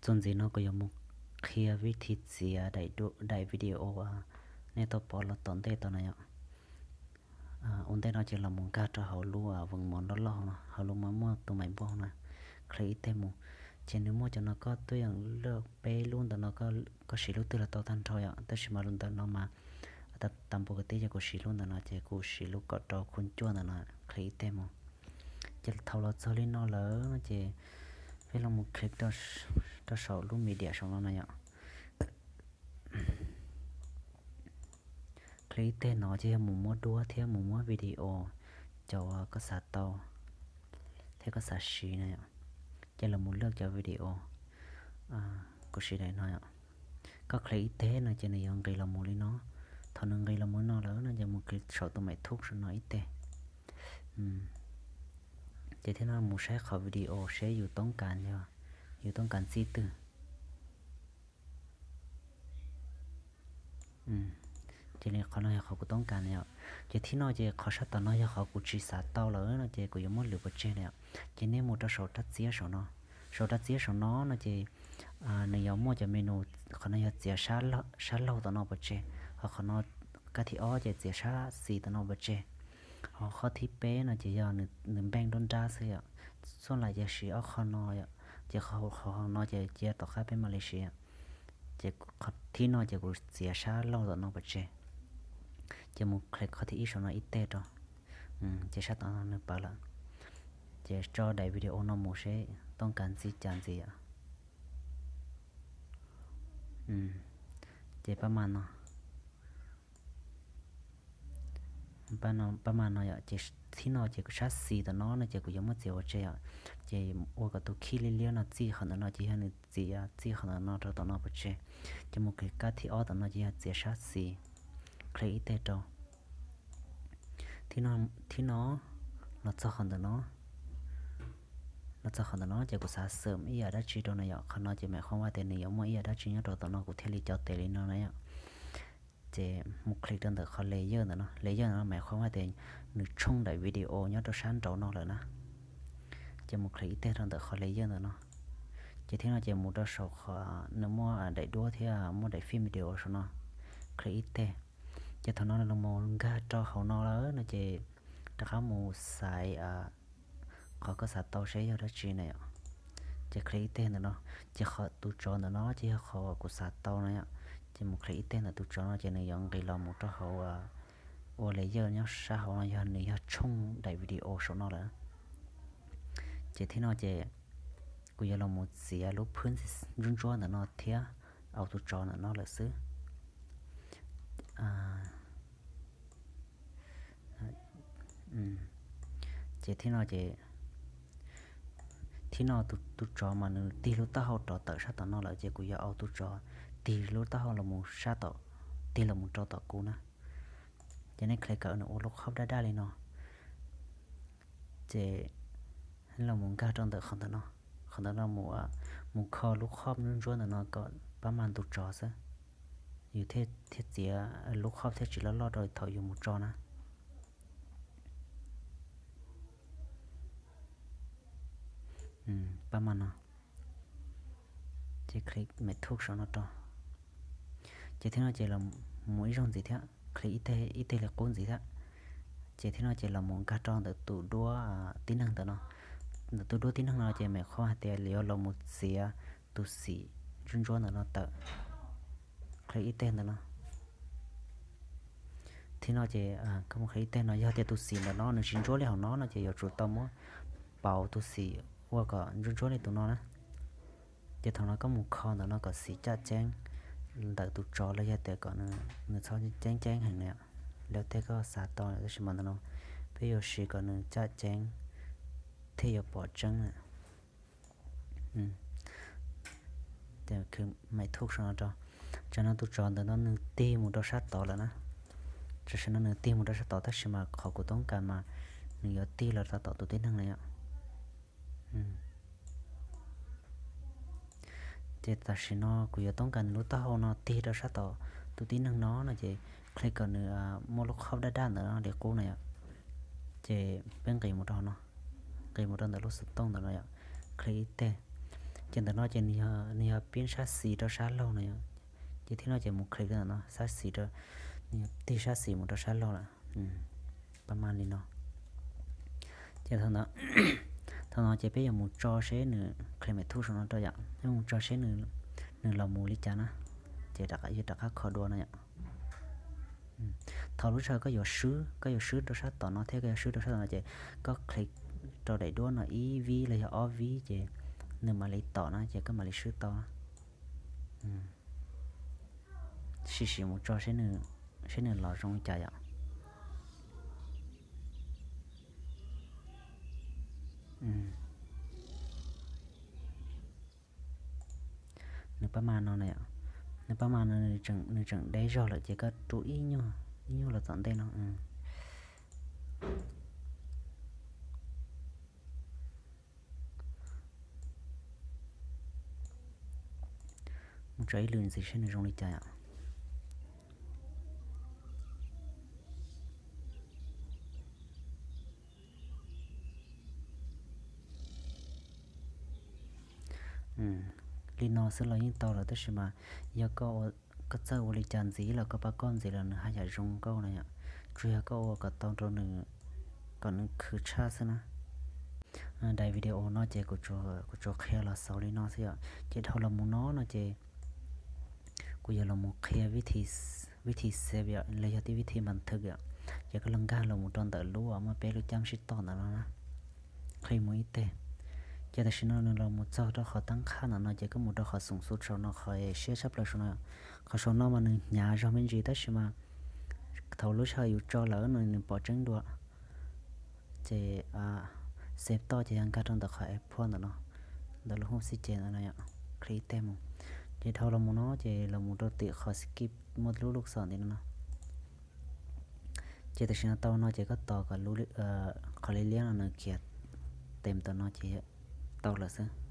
Txuas ntxiv no kuv yuav mus qhia vib thi txiav daim video nej tau pom los tom ntej tau na yom. Ua ntej no ces los mus nkag rau hauv lub vee mov loj loj no, hauv lub mas muaj tus maiv npauj no, click ib teg mus. Ces nws muaj cov no koj tuaj yeem lwj peb lub ntawm no, koj siv lub twg los tau tag nrho yom, tab sis mas lub ntawm no mas tas npua kwv tij ces kuv siv lub ntawm no ces kuv siv lub kaum rau khu cuaj ntawm no, click ib teg mus. Ces thaum los txog li no lawm no ces peb los mus click rau saum lub media saum no no yom. Click ib teg no ces yog mus muab duab thiab mus muab video cov koj xav tau thiab koj xav siv no yom. Ces los mus lwj cov video kuv siv daim no yom. Koj click ib teg no ces nws yuav nqis los mus li no. Thaum nws nqis los mus li no lawm no ces mus click saum tus maiv thuj saum no ib teg. Ces thiab no mus saib qhov video seb yus toob kas, yus toob kas txij twg. Ces li qhov no yog qhov kuv toob kas na yom. Ces thib no ces qhov sab tom no yog qhov kuv tsis xav tau lawm no ces kuv yuav muab lwm pov tseg na yom. Ces nej mus rau saum rab txiab saum no. Saum rab txiab saum no no ces nws yuav muaj cov menu, qhov no yog txiav sab laug tom no pov tseg, ho qhov no kab thib ob ces txiav sab xis tom no pov tseg. Ho qhov thib peb no ces yog nws npeej nruab nrab xwb yom. Txhua lawm ces siv ob qho no yom, ces qhov no ces cia tom qab peb mam li siv. Ces qhov thib no ces kuv txiav sab laug tom no pov tseg. Ces mus click qhov thib ib saum no ib teg rau. Ces sab tom no nws pawv lawm. Ces tso daim video no mus seb toob kas txij cas ntxiv yom. Ces pab maj no, pab maj no yom, ces thib no ces sab xis tom no no ces kuv yuav muab txiav pov tseg yom. Ces ua kom tus khij liab liab no txij qhov ntawm no ces yog nws txiav txij qhov ntawm no rau tom no pov tseg. Ces mus click kab thib ob tom no ces yog txiav sab xis, click ib teg rau. Thib no los txog qhov ntawm no, los txog qhov ntawm no ces kuv xav xam ib yam dab tsi rau no yom. Qhov no ces meem qhuam vaj tias nws yuav muaj ib yam dab tsi nyob rau tom no kuv thiaj li cov tes li no na yom. Ces mus click rau ntawm qhov layer ntawm no, layer ntawm no meem qhuam vaj tias nws tshooj daim video nyob rau sab nraud no lawm na. Ces mus click ib teg rau ntawm qhov layer ntawm no. Ces thib no ces mus rau saum qhov nws muaj daim duab thiab muaj daim film video saum no, click ib teg. Ces thaum no los mus nkag rau hauv no lawm no ces rov qab mus xaiv qhov koj xav tau seb yog dab tsi na yom. Ces click ib teg ntawm no, ces qhov tus tsov ntawm no ces yog qhov kuv xav tau na yom. Ces mus click ib teg ntawm tus tsov no ces nws yuav nqis los mus rau hauv ua layer nyob sab hauv no yog nws yog tshooj daim video saum no lawm. Ces thib no ces kuv yuav los mus txiav lub phwb ntsuab ntsuab ntawm no thiab au tus tsov ntawm no lawm xwb. Ces thib no ces, thib no tus tsov mas nws tig lub taub hau rov tawm sab tom no lawm ces kuv yuav au tus tsov tig lub taub hau los mus sab tom, tig los mus rau tom kuv na. Ces nej click kom nws ua lub khob daj daj li no. Ces los mus nkag rau ntawm qhov ntawm no, qhov ntawm no mus, mus kho lub khob ntsuab ntsuab ntawm no kom pab maj tus tsov xwb. Yus thiaj txiav lub khob thiaj tsis loj loj rau thaum yus mus tso na. Pab maj no, ces click me thuj saum no rau. Ces thib no ces los mus ib zaug ntxiv thiab, click ib teg li qub ntxiv thiab. Ces thib no ces los mus nkag rau ntawm tus duab tib neeg ntawm no. Ntawm tus duab tib neeg no ces meem qhuam hais tias yuav los mus txiav tus xim ntsuab ntsuab ntawm no tawm, click ib teg ntawm no. Thib no ces koj mus click ib teg no, yog tias tus xim ntawm no nws tsis ntsuab li hauv no no ces yuav tsum tau muab pauv tus xim ua kom ntsuab ntsuab li tus no na. Ces thaum no koj mus kho ntawm no kom xim caj ceeb ntawm tus tsov los yog tias kom nws txhob ceeb ceeb heev na. Lawv tej koj xav tau tab sis mas ntawm no peb yuav siv kom nws caj ceeb thiaj yuav pom tseeb na. Ces me thuj saum no rau. Tam sim no tus tsov ntawm no nws tig mus rau sab tod lawm na. Tam sim no nws tig mus rau sab tod tab sis mas qhov kuv toob kas mas nws yuav tig los rau tom tus tib neeg na yom. Ces tam sim no kuv yuav toob kas nws lub taub hau no tig rau sab tom tus tib neeg no no ces click kom nws muaj lub khob daj daj ntawm no li qub na yom. Ces peb nqis mus rau no, nqis mus rau ntawm lub xov tooj ntawm no yom, click ib teg. Ces ntawm no ces nws yog pib sab xis rau sab laug no yom. Ces thib no ces mus click ntawm no, sab xis rau, nws yog tig sab xis mus rau sab laug lawm. Pab maj li no. Ces thaum no ces peb yuav mus tso seb nws click me thuj saum no rau yom, peb mus tso seb nws los mus li cas na. Ces yog rov qab kho dua no yom. Thaum lub sij hawm koj yuav swb, koj yuav swb rau sab tom no thiab koj yuav swb rau sab tom no ces koj click rau daim duab no ib vib los yog ob vib ces nws mam li tom na, ces koj mam li swb tau. Sim sim mus tso seb nws los zoo li cas yom. Nws pab mas no, nws pab mas no nws tseem deb zog lawm ces koj rub ib nyuag los tom ntej no. Mus tso ib lwm ntxiv seb nws zoo li cas yom. Li no xwb los yeej tau lawm, tab sis mas yog koj txawj ua li cas ntxiv los koj pab koj ntxiv los nws haj yam zoo nkauj no yom. Tsuas yog koj ua kom tau rau nws, kom nws khwv tshaj xwb na. Daim video no ces kuv tsuas qhia los xaus li no xwb yom. Ces dhau los mus no no ces kuv yuav los mus qhia vib thi save yom, los yog tej vib thi npas thwm yom. Ces koj los nkag los mus rau ntawm lub uas muaj peb lub cab sib toj ntawm no na, click mus ib teg. Ces tam sim no nws los mus txog rau qhov tab qhaj ntawm no ces koj mus rau qhov xoom xu saum no, qhov siab tshaj plaws saum no. Qhov saum no mas nws hnyav zog me ntsis tab sis mas thaum lub sij hawm yus tso lawm no nws pom tseeb dua. Ces save toj ces yog nkag rau ntawm qhov export ntawm no, ntawm lub hub xib ces ntawm no, click ib teg mus. Ces dhau los mus no ces los mus rau tim qhov skip muaj lub lub xom ntiv no no. Ces tam sim no tau no ces koj tos kom qhov liab liab no nws khiav tes tam no ces tau lawm xwb.